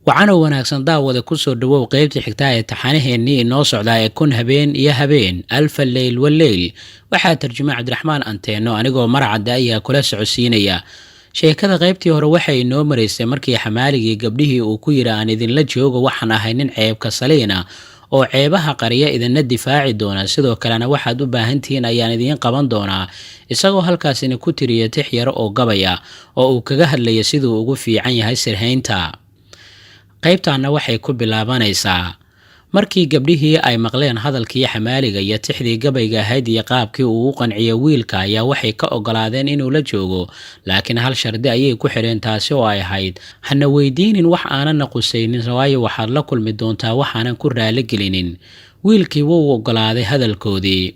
Wacanoo wanaagsan daawada, kusoo dhowow qeybta xigtaa ee taxanaheennii inoo socdaa ee Kun Habeen iyo Habeen, Alfa Leyl Waleyl. Waxaa tarjumay Cabdiraxmaan Anteeno, anigoo Maracadda ayaa kula socodsiinaya sheekada. Qaybtii hore waxay inoo maraysay markii xamaaligii gabdhihii uu ku yidhi: "Aan idinla joogo, waxaan ahay nin ceebka saliina oo ceebaha qariya, idinna difaaci doona, sidoo kalena waxaad u baahantihiin ayaan idiin qaban doonaa," isagoo halkaasina ku tiriya tix yaro oo gabaya oo uu kaga hadlaya siduu ugu fiican yahay sirhaynta. Qaybtaana waxay ku bilaabanaysaa markii gabdhihii ay maqleen hadalkii xamaaliga iyo tixdii gabayga ahayd iyo qaabkii uu u qanciyay wiilka, ayaa waxay ka ogolaadeen inuu la joogo, laakiin hal shardi ayay ku xidheen, taasi oo ay ahayd: "Hana weydiinin wax aanana qusaynin, waayo waxaad la kulmi doontaa waxaanan ku raaligelinin." Wiilkii wuu ogolaaday hadalkoodii.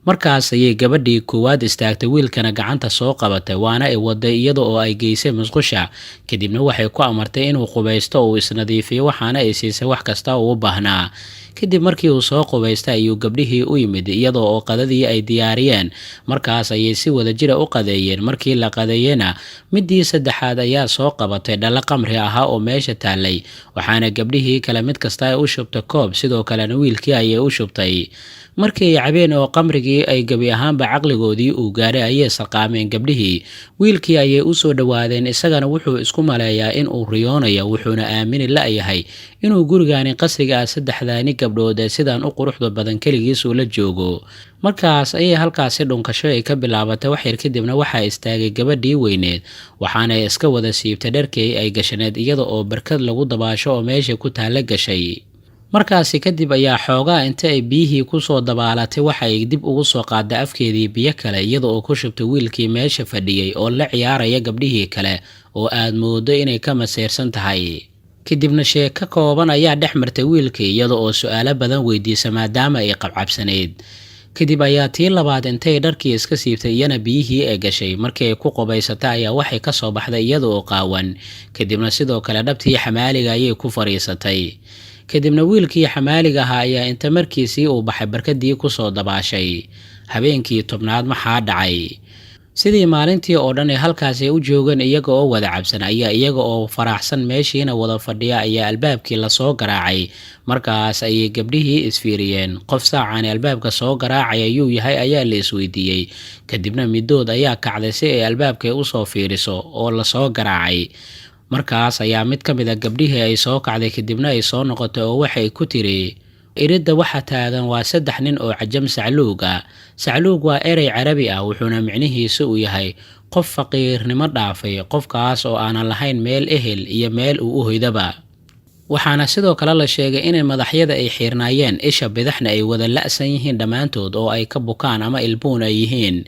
Markaas ayay gabadhii koowaad istaagtay, wiilkana gacanta soo qabatay, waana ay waday iyada oo ay geysay musqusha. Kadibna waxay ku amartay inuu qubaysto oo uu isnadiifiyo, waxaana ay siisay wax kasta oo u baahnaa. Kadib markii uu soo qubaystay ayuu gabdhihii u yimid, iyadoo oo qadadii ay diyaariyeen. Markaas ayay si wada jira u qadeeyeen. Markii la qadeeyena, midii saddexaad ayaa soo qabatay dhalo qamri ahaa oo meesha taallay, waxaana gabdhihii kale mid kasta ay u shubtay koob, sidoo kalena wiilkii ayay u shubtay. Markii ay cabeen oo qamrigii ay gebi ahaanba caqligoodii uu gaaray, ayay sarqaameen gabdhihii. Wiilkii ayay u soo dhowaadeen, isagana wuxuu isku maleeyaa in uu riyoonayo, wuxuuna aamini la-yahay inuu gurigaani qasriga ah saddexdaani gabdhood ee sidaan u quruxda badan keligiis uu la joogo. Markaas ayay halkaasi dhunkasho ay ka bilaabatay. Waxyar kadibna waxaa istaagay gabadhii weyneed, waxaana iska wada siibtay dharkii ay gashaneed, iyada oo barkad lagu dabaasho oo meesha ku taalla gashay. Markaasi kadib ayaa xoogaa inta ay biyihii kusoo dabaalatay, waxa ay dib ugu soo qaaday afkeedii biyo kale, iyada oo ku shubtay wiilkii meesha fadhiyey oo la ciyaaraya gabdhihii kale oo aad moodo inay ka maseyrsan tahay. Kadibna sheeko kooban ayaa dhex martay wiilkii, iyada oo su-aalo badan weydiisa maadaama ay qabcabsanayd. Kadib ayaa tii labaad intay dharkii iska siibtay, iyana biyihii ee gashay. Markii ay ku qubaysatay ayaa waxay ka soo baxday iyada oo qaawan. Kadibna sidoo kale dhabtii xamaaliga ayay ku fadhiisatay. Kadibna wiilkii xamaaliga ahaa ayaa inta markiisii uu baxay barkadii kusoo dabaashay. Habeenkii 10aad maxaa dhacay? Sidii maalintii oo dhan ee halkaasi u joogeen iyaga oo wada cabsan, ayaa iyaga oo faraxsan meeshiina wada fadhiya ayaa albaabkii lasoo garaacay. Markaas ayay gabdhihii isfiiriyeen. Qof saacani albaabka soo garaacay ayuu yahay, ayaa la isweydiiyey. Kadibna midood ayaa kacday si ay albaabka usoo fiiriso oo lasoo garaacay. Markaas ayaa mid ka mid a gabdhihii ay soo kacday, kadibna ay soo noqotay oo waxay ku tiri: "Iridda waxa taagan waa saddex nin oo cajam sacluug ah." Sacluug waa erey Carabi ah, wuxuuna micnihiisu uu yahay qof faqiirnimo dhaafay, qofkaas oo aanan lahayn meel ehel iyo meel uu u hoydaba. Waxaana sidoo kale la sheegay inay madaxyada ay xiirnaayeen, isha bidaxna ay wada la'san yihiin dhammaantood, oo ay ka bukaan ama ilbuun ay yihiin.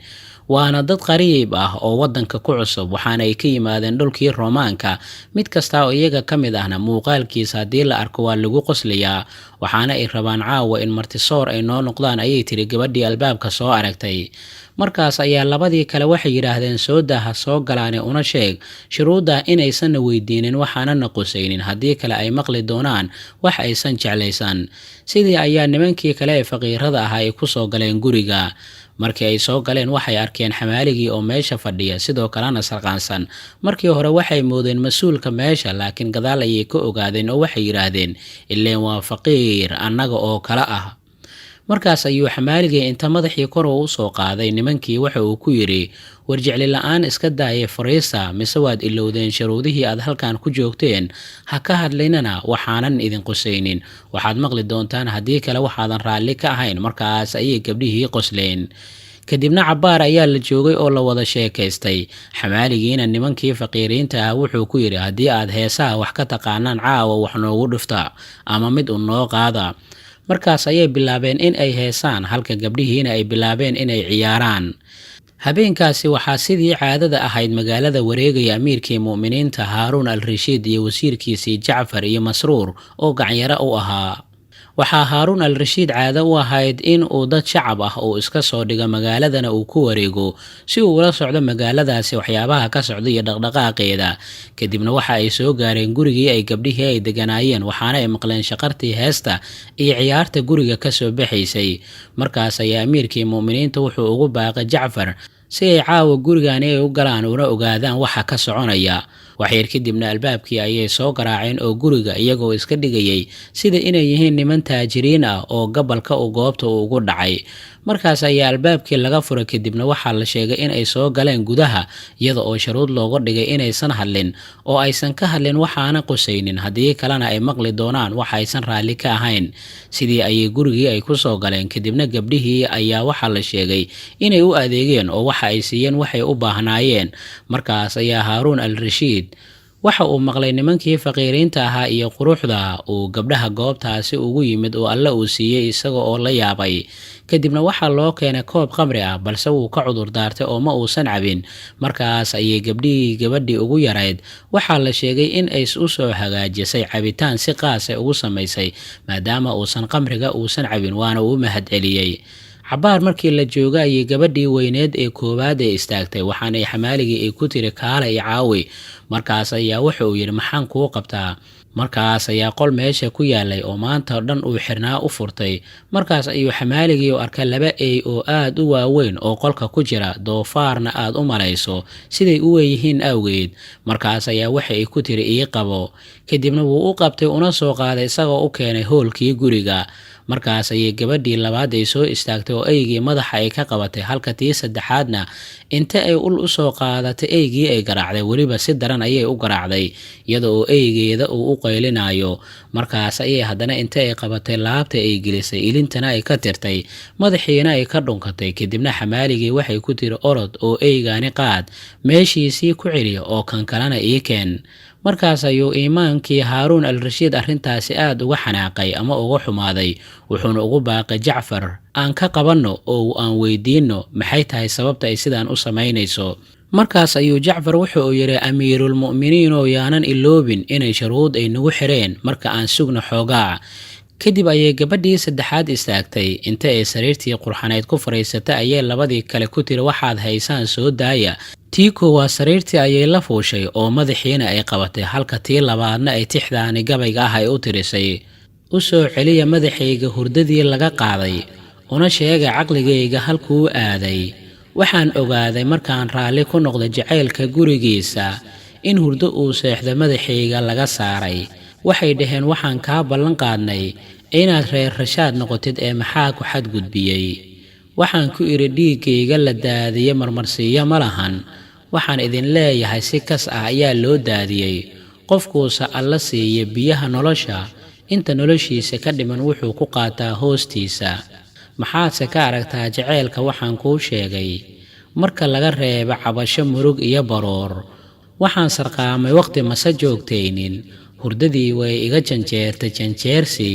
Waana dad qariib ah oo waddanka ku cusub, waxaana ay ka yimaadeen dhulkii Roomaanka. Mid kasta oo iyaga ka mid ahna muuqaalkiisa haddii la arko waa lagu qoslayaa, waxaana ay rabaan caawa in martisoor ay noo noqdaan, ayay tiri gabadhii albaabka soo aragtay. Markaas ayaa labadii kale waxay yidhaahdeen: "Soo daaha, soo galaane, una sheeg shuruudda inaysanna weydiinin waxaanana qusaynin, haddii kale ay maqli doonaan wax aysan jeclaysan." Sidii ayaa nimankii kale ee faqiirada ahaa ay kusoo galeen guriga. Markii ay soo galeen, waxay arkeen xamaaligii oo meesha fadhiya, sidoo kalena sarqaansan. Markii hore waxay moodeen mas-uulka meesha, laakiin gadaal ayay ka ogaadeen oo waxay yidhaahdeen: "Ileen waa faqiir annaga oo kale ah." Markaas ayuu xamaaligii inta madaxii kor uu usoo qaaday nimankii waxa uu ku yidhi: "War jecli la-aan iska daayay, fariisa, mise waad ilowdeen shuruudihii aad halkan ku joogteen? Ha ka hadlaynana waxaanan idin qusaynin, waxaad maqli doontaan haddii kale waxaadan raalli ka ahayn." Markaas ayay gabdhihii qosleen. Kadibna cabbaar ayaa la joogay oo la wada sheekaystay. Xamaaligiina nimankii faqiiriinta ah wuxuu ku yidhi: "Haddii aad heesaha wax ka taqaanaan, caawa wax noogu dhufta ama mid un noo qaada." Markaas ayay bilaabeen in ay heesaan, halka gabdhihiina ay bilaabeen inay ciyaaraan. Habeenkaasi waxaa sidii caadada ahayd magaalada wareegaya amiirkii mu'miniinta Haaruun al Rashiid iyo wasiirkiisii Jacfar iyo Masruur oo gacanyaro u ahaa. Waxaa Haaruun al Rashiid caado u ahayd in uu dad shacab ah uu iska soo dhigo, magaaladana uu ku wareego si uu ula socdo magaaladaasi waxyaabaha ka socda iyo dhaqdhaqaaqeeda. Kadibna waxa ay soo gaareen gurigii ay gabdhihii ay deganaayeen, waxaana ay maqleen shaqartii heesta iyo ciyaarta guriga kasoo baxaysay. Markaas ayaa amiirkii mu'miniinta wuxuu ugu baaqay Jacfar si ay caawa gurigani ay u galaan una ogaadaan waxa ka soconaya. Waxyar kadibna albaabkii ayay soo garaaceen oo guriga, iyagoo iska dhigayay sida inay yihiin niman taajiriin ah oo gabalka uu goobta uu ugu dhacay. Markaas ayaa albaabkii laga furay, kadibna waxaa la sheegay in ay soo galeen gudaha, iyada oo sharuud looga dhigay inaysan hadlin oo aysan ka hadlin waxaana qusaynin, haddii kalena ay maqli doonaan wax aysan raalli ka ahayn. Sidii ayay gurigii ay ku soo galeen, kadibna gabdhihii ayaa waxaa la sheegay inay u adeegeen oo waxa ay siiyeen waxay u baahnaayeen. Markaas ayaa Haaruun al Rashiid waxa uu maqlay nimankii faqiiriinta ahaa iyo quruxda uu gabdhaha goobtaasi ugu yimid oo Alle uu siiyey, isaga oo la yaabay. Kadibna waxaa loo keenay koob khamri ah, balse wuu ka cudur daartay oo ma uusan cabin. Markaas ayay gabdhihii gabadhii ugu yarayd waxaa la sheegay in ay u soo hagaajisay cabitaan si qaasa ugu samaysay, maadaama uusan khamriga uusan cabin, waana uu mahad celiyey. Cabaar markii la jooga ayay gabadhii weyneed ee koowaad ee istaagtay, waxaanay xamaaligii ay ku tiri, "Kaala i caawi." Markaas ayaa wuxa uu yidhi, "Maxaan kuu qabtaa?" Markaas ayaa qol meesha ku yaalay oo maanta o dhan uu xirnaa u furtay. Markaas ayuu xamaaligii u arkay laba ey oo aad u waaweyn oo qolka ku jira, doofaarna aad u malayso siday u weeyihiin awgeed. Markaas ayaa waxa ay ku tiri, "Ii qabo." Kadibna wuu u qabtay una soo qaaday, isagoo u keenay hoolkii guriga. Markaas ayay gabadhii labaad ay soo istaagtay oo eygii madaxa ay ka qabatay, halka tii saddexaadna inta ay ul usoo qaadatay eygii ay garaacday, weliba si daran ayay u garaacday, iyada oo eygeeda uu u qaylinayo. Markaas ayay haddana inta ay qabatay laabta ay gelisay, ilintana ay ka tirtay, madaxiina ay ka dhunkatay. Kadibna xamaaligii waxay ku tiri, "Orod oo eygaani qaad, meeshiisii ku celiya, oo kan kalena ii keen." Markaas ayuu iimaankii Haaruun al Rashiid arrintaasi aad uga xanaaqay ama uga xumaaday, wuxuuna ugu baaqay Jacfar, "Aan ka qabanno oo aan weydiinno maxay tahay sababta ay sidaan u samaynayso." Markaas ayuu Jacfar wuxu uu yidhi, "Amiiruulmu'miniin oo yaanan iloobin inay sharuud ay nagu xireen, marka aan sugno xoogaa." Kadib ayay gabadhii saddexaad istaagtay. Inta ay sariirtii qurxanayd ku fadhiisatay ayay labadii kale ku tiri, "Waxaad haysaan soo daaya." Tii koowaad sariirtii ayay la fuushay oo madaxiina ay qabatay, halka tii labaadna ay tixdaani gabayga ah ay u tirisay: "U soo celiya madaxayga hurdadii laga qaaday, una sheega caqligayga halkuu aaday. Waxaan ogaaday markaan raalli ku noqday jacaylka gurigiisa in hurdo uu seexdo madaxayga laga saaray. Waxay dhaheen, waxaan kaa ballan qaadnay inaad reer rashaad noqotid, ee maxaa ku xadgudbiyey? Waxaan ku idhi, dhiiggayga la daadiye marmarsiiyo ma lahan. Waxaan idin leeyahay si kas ah ayaa loo daadiyey. Qofkuusa Alla siiya biyaha nolosha, inta noloshiisa ka dhiman wuxuu ku qaataa hoostiisa. Maxaadse ka aragtaa jaceylka waxaan kuu sheegay, marka laga reebo cabasho, murug iyo baroor? Waxaan sarqaamay waqti mase joogtaynin, hurdadii way iga janjeertay janjeersi."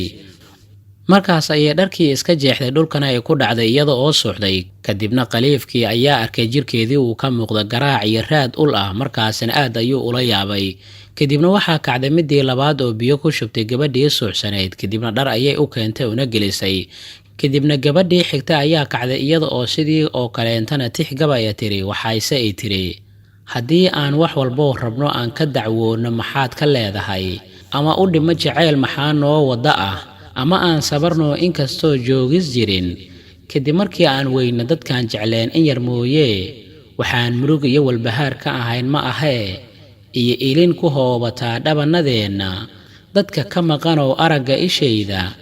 Markaas ayay dharkii iska jeexday, dhulkana ay ku dhacday iyada oo suuxday. Kadibna khaliifkii ayaa arkay jirkeedii uu ka muuqda garaac iyo raad ul ah, markaasna aad ayuu ula yaabay. Kadibna waxaa kacday midii labaad oo biyo ku shubtay gabadhii suuxsanayd, kadibna dhar ayay u keentay una gelisay. Kadibna gabadhii xigta ayaa kacday, iyada oo sidii oo kaleentana tix gabaya tiri. Waxayse ay tiri: "Haddii aan wax walboo rabno aan ka dacwoonno, maxaad ka leedahay? Ama u dhimo jacayl maxaa noo wadda ah? Ama aan sabarno inkastoo joogis jirin? Kadib markii aan weyno dadkaan jecleen in yar mooyee, waxaan murug iyo walbahaar ka ahayn ma ahee, iyo ilin ku hoobataa dhabannadeenna. Dadka ka maqanoo aragga ishayda,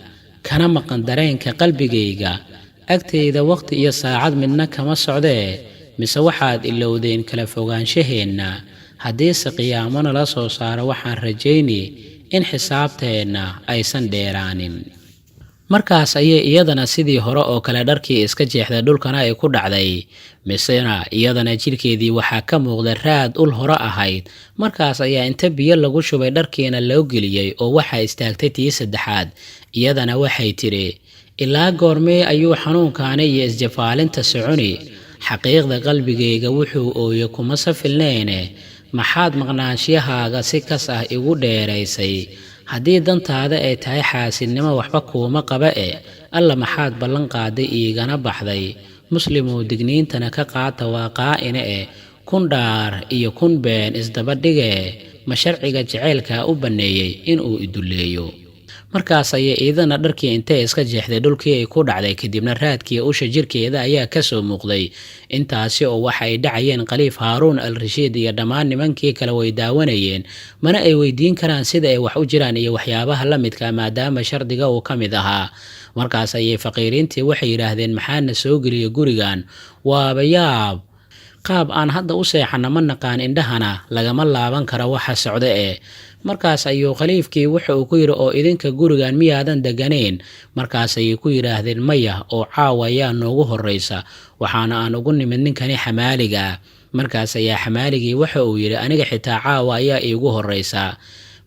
kana maqan dareenka qalbigayga, agtayda wakhti iyo saacad midna kama socdee. Mise waxaad ilowdeen kala fogaanshaheenna? Haddiise qiyaamo nala soo saaro, waxaan rajayni in xisaabteenna aysan dheeraanin." Markaas ayay iyadana sidii hore oo kale dharkii iska jeexday, dhulkana ay ku dhacday, misena iyadana jidhkeedii waxaa ka muuqda raad ul hore ahayd. Markaas ayaa inta biyo lagu shubay dharkiina loo geliyey, oo waxaa istaagtay tii saddexaad. Iyadana waxay tidhi: "Ilaa goormee ayuu xanuunkaani iyo isjafaalinta soconi? Xaqiiqda qalbigayga wuxuu ooye kuma safilneyne. Maxaad maqnaanshiyahaaga si kas ah igu dheeraysay? Haddii dantaada ay tahay xaasidnimo, waxba kuuma qaba e. Alla maxaad ballan qaaday iigana baxday? Muslimow, digniintana ka qaata, waa qaa'ine e. Kun dhaar iyo kun been isdaba dhigee, ma sharciga jacaylkaa u banneeyey inuu iduleeyo?" Markaas ayay iidana dharkii intay iska jeexday dhulkii ay ku dhacday, kadibna raadkii usha jirkeeda ayaa kasoo muuqday. Intaasi oo waxa ay dhacayeen Khaliif Haaruun al Rashiid iyo dhammaan nimankii kale way daawanayeen, mana ay weydiin karaan sida ay wax u jiraan iyo waxyaabaha la midka, maadaama shardiga uu ka mid ahaa. Markaas ayay faqiiriintii waxay yidhaahdeen, maxaana soo geliya gurigan? Waaba yaab, qaab aan hadda u seexana ma naqaan, indhahana lagama laaban karo waxa socda ee. Markaas ayuu khaliifkii wuxa uu ku yidhi, oo idinka gurigan miyaadan deganayn? Markaas ayay ku yidhaahdeen, maya, oo caawa ayaa noogu horreysa, waxaana aan ugu nimid ninkani xamaaliga. Markaas ayaa xamaaligii waxa uu yidhi, aniga xitaa caawa ayaa iigu horreysa.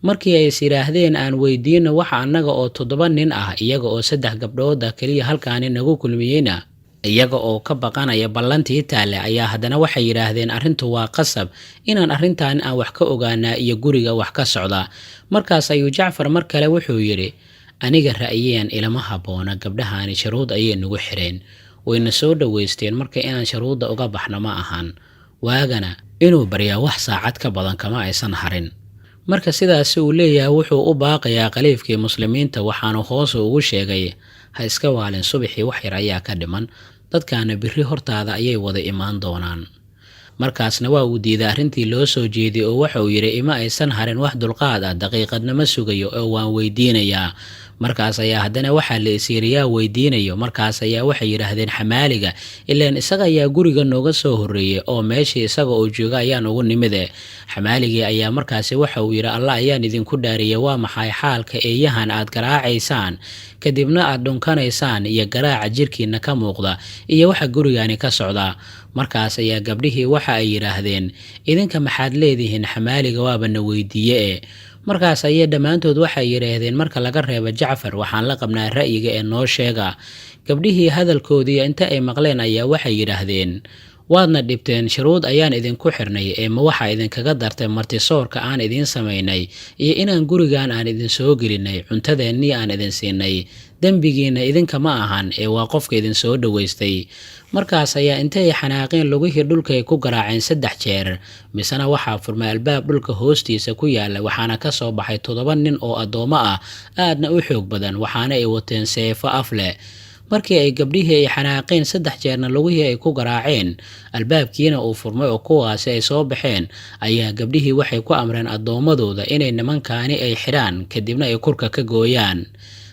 Markii ay is yidhaahdeen aan weydiino waxa annaga oo 7 nin ah, iyaga oo 3 gabdhood ah keliya halkaani nagu kulmiyeyna, iyaga oo ka baqanaya ballantii taalle, ayaa haddana waxay yidhaahdeen arrintu waa qasab inaan arrintan aan wax ka ogaanaa iyo guriga wax ka socda. Markaas ayuu Jacfar mar kale wuxuu yidhi, aniga ra'yeen ilama habboona, gabdhahaani shuruud ayay nagu xireen, wayna soo dhoweysteen, marka inaan shuruudda uga baxno ma ahan, waagana inuu baryaa wax saacad ka badan kama aysan harin. Marka sidaasi uu leeyahay wuxuu u baaqayaa khaliifkii muslimiinta, waxaanu hoos ugu sheegay, ha iska waalin, subaxii wax yar ayaa ka dhiman, dadkaana biri hortaada ayay wada imaan doonaan. Markaasna waa uu diiday arrintii loo soo jeediyey, oo waxa uu yidhi, ima aysan harin wax dulqaad ah, daqiiqadna ma sugayo oo waan weydiinayaa. Markaas ayaa haddana waxaa la isiiriyaa weydiinayo. Markaas ayaa waxay yidhaahdeen xamaaliga, ilaan isaga ayaa guriga nooga soo horreeyey oo meeshii isaga oo jooga ayaan ugu nimide. Xamaaligii ayaa markaasi waxa uu yidhi, Allah ayaan idinku dhaariyey, waa maxay xaalka eeyahan aad garaacaysaan kadibna aad dhunkanaysaan iyo garaaca jirkiina ka muuqda iyo waxa gurigani ka socda? Markaas ayaa gabdhihii waxa ay yidhaahdeen, idinka maxaad leedihiin, xamaaliga waaba na weydiiye e. Markaas ayay dhammaantood waxay yidhaahdeen, marka laga reebo Jacfar, waxaan la qabnaa ra'yiga ee noo sheega. Gabdhihii hadalkoodii inta ay maqleen ayaa waxay yidhaahdeen, waadna dhibteen, shuruud ayaan idinku xirnay, ee ma waxaa idinkaga dartay martisoorka aan idiin samaynay iyo inaan gurigan aan idin soo gelinay, cuntadeennii aan idin siinay? Dembigiinna idinka ma ahan ee waa qofka idin soo dhoweystay. Markaas ayaa intay xanaaqeen lugihii dhulkay ku garaaceen 3 jeer, misena waxaa furmay albaab dhulka hoostiisa ku yaala, waxaana ka soo baxay 7 nin oo addoommo ah, aadna u xoog badan, waxaana ay wateen seefo af leh. Markii ay gabdhihii ay xanaaqeen 3 jeerna lugihii ay ku garaaceen, albaabkiina uu furmay oo kuwaasi ay soo baxeen, ayaa gabdhihii waxay ku amreen addoommadooda inay nimankaani ay xidhaan, kadibna ay kurka ka gooyaan.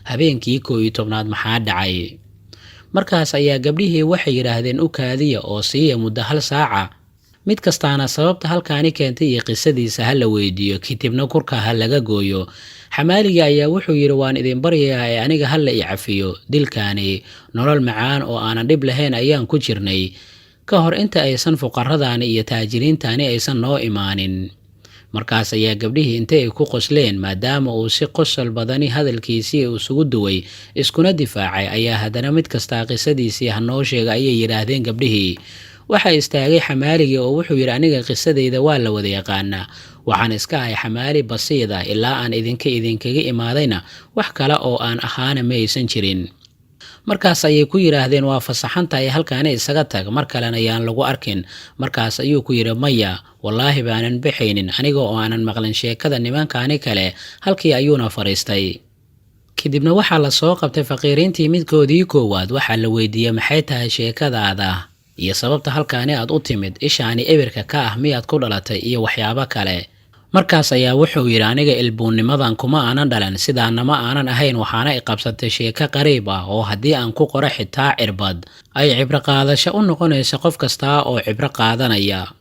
Habeenkii 11aad maxaa dhacay? Markaas ayaa gabdhihii waxay yidhaahdeen, u kaadiya oo siiya muddo 1 saaca, mid kastaana sababta halkaani keentay iyo qisadiisa ha la weydiiyo, kadibna kurka ha laga gooyo. Xamaaliga ayaa wuxuu yidhi, waan idin baryayaa ee aniga ha la i cafiyo, dilkaani nolol macaan oo aanan dhib lahayn ayaan ku jirnay ka hor inta aysan fuqaradaani iyo taajiriintaani aysan noo imaanin. Markaas ayaa gabdhihii intay ay ku qosleen, maadaama uu si qosol badani hadalkiisii isugu duway iskuna difaacay, ayaa haddana mid kastaa qisadiisii ha noo sheega ayay yidhaahdeen gabdhihii. Waxaa istaagay xamaaligii oo wuxuu yidhi, aniga qisadayda waa la wada yaqaanaa, waxaan iska ahay xamaali basiid ah, ilaa aan idinkaga imaadayna wax kale oo aan ahaana ma aysan jirin. Markaas ayay ku yidhaahdeen, waa fasaxantahay, halkaani isaga tag, mar kalena yaan lagu arkin. Markaas ayuu ku yidhi, maya, wallaahi baanan baxaynin aniga oo aanan maqlin sheekada nimankaani kale. Halkii ayuuna fadhiistay. Kadibna waxaa la soo qabtay faqiiriintii midkoodii koowaad. Waxaa la weydiiyey, maxay tahay sheekadaada iyo sababta halkaani aad u timid, ishaani ebirka ka ah miyaad ku dhalatay iyo waxyaabo kale. Markaas ayaa wuxuu yidhi, aniga ilbuunnimadan kuma aanan dhalan, sidaana ma aanan ahayn, waxaana i qabsatay sheeko qariib ah oo haddii aan ku qoro xitaa cirbad ay cibro qaadasho u noqonaysa qof kastaa oo cibro qaadanaya.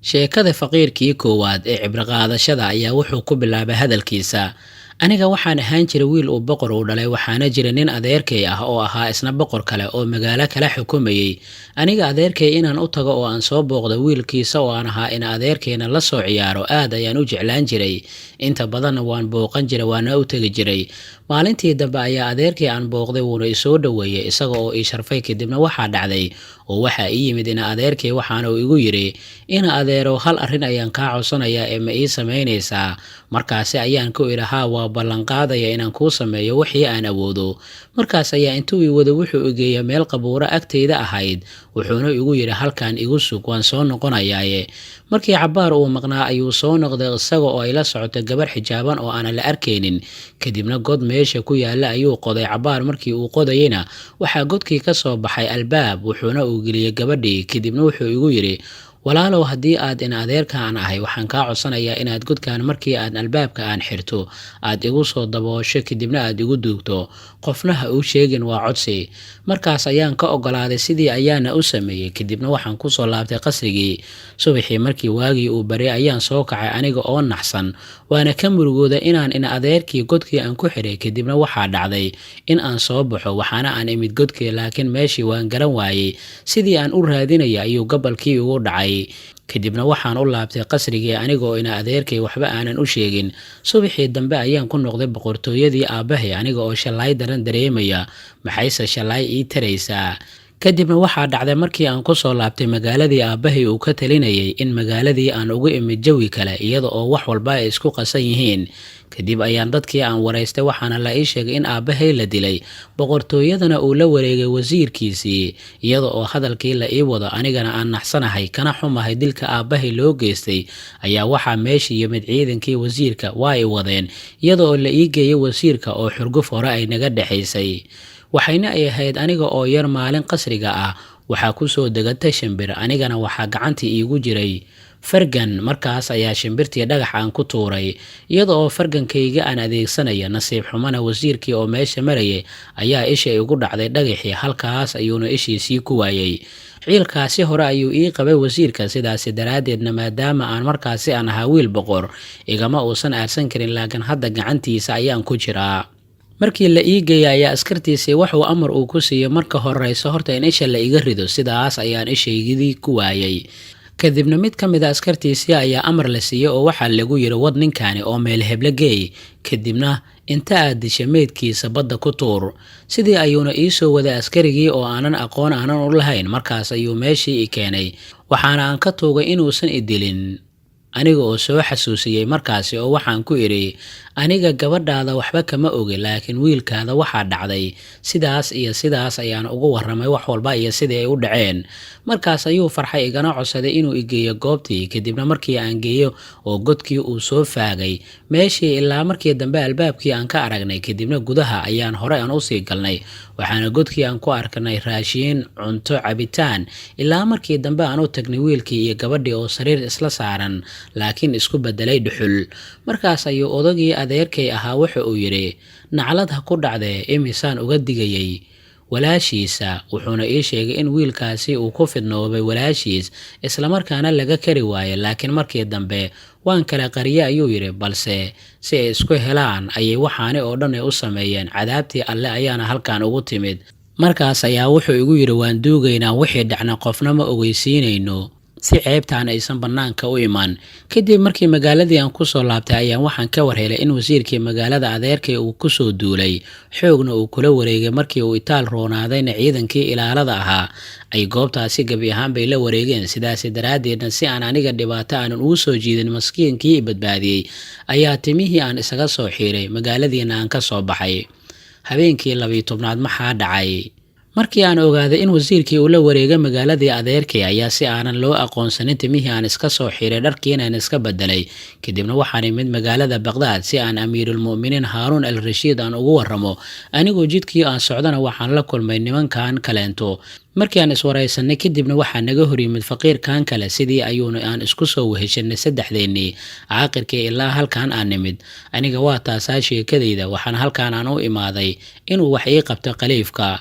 Sheekada faqiirkii koowaad ee cibro qaadashada ayaa wuxuu ku bilaabay hadalkiisa, aniga waxaan ahaan jiray wiil uu boqor uu dhalay, waxaana jira nin adeerkay ah oo ahaa isna boqor kale oo magaalo kala xukumayey. Aniga adeerkay inaan u tago oo aan soo booqdo wiilkiisa oo aan ahaa in adeerkayna la soo ciyaaro aad ayaan u jeclaan jiray, inta badanna waan booqan jiray, waana u tegi jiray. Maalintii dambe ayaa adeerkay aan booqday, wuuna isoo dhoweeyey isaga oo ii sharfay. Kadibna waxaa dhacday Oo waxaa ii yimid ina adeerkay, waxaana uu igu yidhi: "Ina adeerow, hal arrin ayaan kaa codsanayaa ee ma ii samaynaysaa?" Markaasi ayaan ku idhi: "Haa, waa ballanqaadaya inaan kuu sameeyo wixii aan awoodo." Markaas ayaa intuu ii wado wuxuu igeeya meel qabuuro agtayda ahayd, wuxuuna igu yidhi: "Halkan igu sug, waan soo noqonayaaye." Markii cabbaar uu maqnaa ayuu soo noqday, isaga oo ay la socoto gabar xijaaban oo aanan la arkaynin. Kadibna god meesha ku yaala ayuu qoday. Cabbaar markii uu qodayeyna waxaa godkii ka soo baxay albaab, wuxuuna uu geliyey gabadhii. Kadibna wuxuu igu yidhi: "Walaalow, haddii aad in adeerkaan ahay, waxaan kaa codsanayaa inaad godkan markii aad albaabka aan xirto aad igu soo daboosho, kadibna aad igu duugto. Qofna ha uu sheegin, waa codsi." Markaas ayaan ka ogolaaday, sidii ayaana u sameeyey. Kadibna waxaan kusoo laabtay qasrigii. Subaxii markii waagii uu baryay ayaan soo kacay aniga oo naxsan, waana ka murugooday inaan in adeerkii godkii aan ku xiray. Kadibna waxaa dhacday in aan soo baxo, waxaana aan imid godkii, laakiin meeshii waan garan waayey. Sidii aan u raadinaya ayuu gabalkii igu dhacay. Kadibna waxaan u laabtay qasrigii anigoo ina adeerkay waxba aanan u sheegin. Subaxii dambe ayaan ku noqday boqortooyadii aabbahay aniga oo shallaay daran dareemaya. Maxayse shallaay ii taraysaa? Kadibna waxaa dhacday markii aan kusoo laabtay magaaladii aabbahay uu ka talinayay in magaaladii aan ugu imid jawi kale, iyada oo wax walba ay isku qasan yihiin. Kadib ayaan dadkii aan waraystay, waxaana la ii sheegay in aabbahay la dilay, boqortooyadana uu la wareegay wasiirkiisii. Iyada oo hadalkii la ii wado, anigana aan naxsanahay kana xumahay dilka aabbahay loo geystay, ayaa waxaa meesha yimid ciidankii wasiirka. Waa ay wadeen, iyada oo la ii geeyay wasiirka oo xurguf hore ay naga dhexaysay. Waxayna ay ahayd aniga oo yar, maalin qasriga ah waxaa kusoo degatay shimbir, anigana waxaa gacantii iigu jiray fargan. Markaas ayaa shimbirtii dhagax aan ku tuuray iyada oo fargankayga aan adeegsanaya. Nasiib xumana wasiirkii oo meesha marayay ayaa isha igu dhacday dhagaxii, halkaas ayuuna ishiisii ku waayay. Ciilkaasi hore ayuu ii qabay wasiirka, sidaasi daraaddeedna maadaama aan markaasi aan ahaa wiil boqor, igama uusan aarsan karin, laakiin hadda gacantiisa ayaan ku jiraa. Markii la ii geeyay ayaa askartiisii waxuu amar uu ku siiyey marka horeyso horta in isha la iga rido. Sidaas ayaan ishaygidii ku waayay. Kadibna mid ka mid a askartiisii ayaa amar la siiyey, oo waxaa lagu yidhi: "Wad ninkani oo meel heblo geey, kadibna inta aad disha meydkiisa badda ku tuur." Sidii ayuuna ii soo waday askarigii oo aanan aqoon aanan u lahayn. Markaas ayuu meeshii i keenay, waxaana aan ka tuugay inuusan i dilin, aniga oo soo xasuusiyey markaasi, oo waxaan ku idhi: "Aniga gabadhaada waxba kama ogi, laakiin wiilkaada waxaa dhacday sidaas iyo sidaas." Ayaan ugu warramay wax walba iyo sidii ay u dhaceen. Markaas ayuu farxay, igana codsaday inuu igeeyo goobtii. Kadibna markii aan geeyo oo godkii uu soo faagay meeshii, ilaa markii dambe albaabkii aan ka aragnay. Kadibna gudaha ayaan hore aan usii galnay, waxaana godkii aan ku arkanay raashiin, cunto, cabitaan, ilaa markii dambe aan u tagnay wiilkii iyo gabadhii oo sariir isla saaran, laakiin isku bedelay dhuxul. Markaas ayuu odagii adeerkay ahaa wuxa uu yidhi: "Naclad ha ku dhacdee, imisaan uga digayay walaashiisa?" Wuxuuna ii sheegay in wiilkaasi uu ku fidnoobay walaashiis, islamarkaana laga kari waayay, laakiin markii dambe waan kala qariye ayuu yidhi, balse si ay isku helaan ayay waxaani oo dhan ay u sameeyeen. Cadaabtii alle ayaana halkan ugu timid. Markaas ayaa wuxuu igu yidhi: "Waan duugaynaa wixii dhacna, qofna ma ogeysiinayno si ceebtaan aysan bannaanka u imaan." Kadib markii magaaladii aan kusoo laabtay ayaan waxaan ka war helay in wasiirkii magaalada adeerkay uu kusoo duulay, xoogna uu kula wareegay. Markii uu itaal roonaadayna ciidankii ilaalada ahaa ay goobtaasi gebi ahaan bay la wareegeen. Sidaasi daraaddeedna, si aan aniga dhibaato aanan ugu soo jiidin maskiinkii i badbaadiyey, ayaa timihii aan isaga soo xiiray, magaaladiina aan ka soo baxay. Habeenkii 12aad maxaa dhacay? Markii aan ogaaday in wasiirkii uu la wareegay magaaladii adeerkay, ayaa si aanan loo aqoonsanin timihii aan iska soo xiray, dharkiina aan iska bedelay. Kadibna waxaan imid magaalada Baqdaad si aan amiirulmu'miniin Haaruun al Rashiid aan ugu warramo. Anigoo jidkii aan socdana waxaan la kulmay nimankan kaleento. Markii aan iswaraysanay kadibna waxaa naga hor yimid faqiirkan kale. Sidii ayuuna aan isku soo weheshanay saddexdeennii caaqirkii ilaa halkan aan nimid. Aniga waa taasaa sheekadayda. Waxaan halkan aan u imaaday inuu wax ii qabto khaliifka.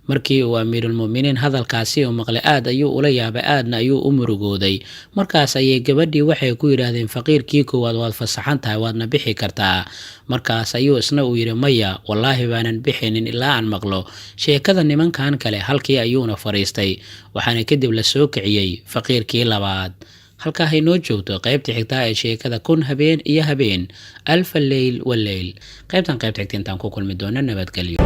Markii uu amiirulmu'miniin hadalkaasi uu maqlay, aad ayuu ula yaabay, aadna ayuu u murugooday. Markaas ayay gabadhii waxay ku yidhaahdeen faqiirkii koowaad: "Waad fasaxan tahay, waadna bixi kartaa." Markaas ayuu isna uu yidhi: "Maya, wallaahi baanan bixinin ilaa aan maqlo sheekada nimankan kale." Halkii ayuuna fadhiistay, waxaana kadib la soo kiciyey faqiirkii labaad. Halkaa haynoo joogto qaybta xigtaa ee sheekada Kun Habeen iyo Habeen, Alfa Leyl Waleyl. Qaybtan qaybta xigta intaan ku kulmi doono, nabadgelyo.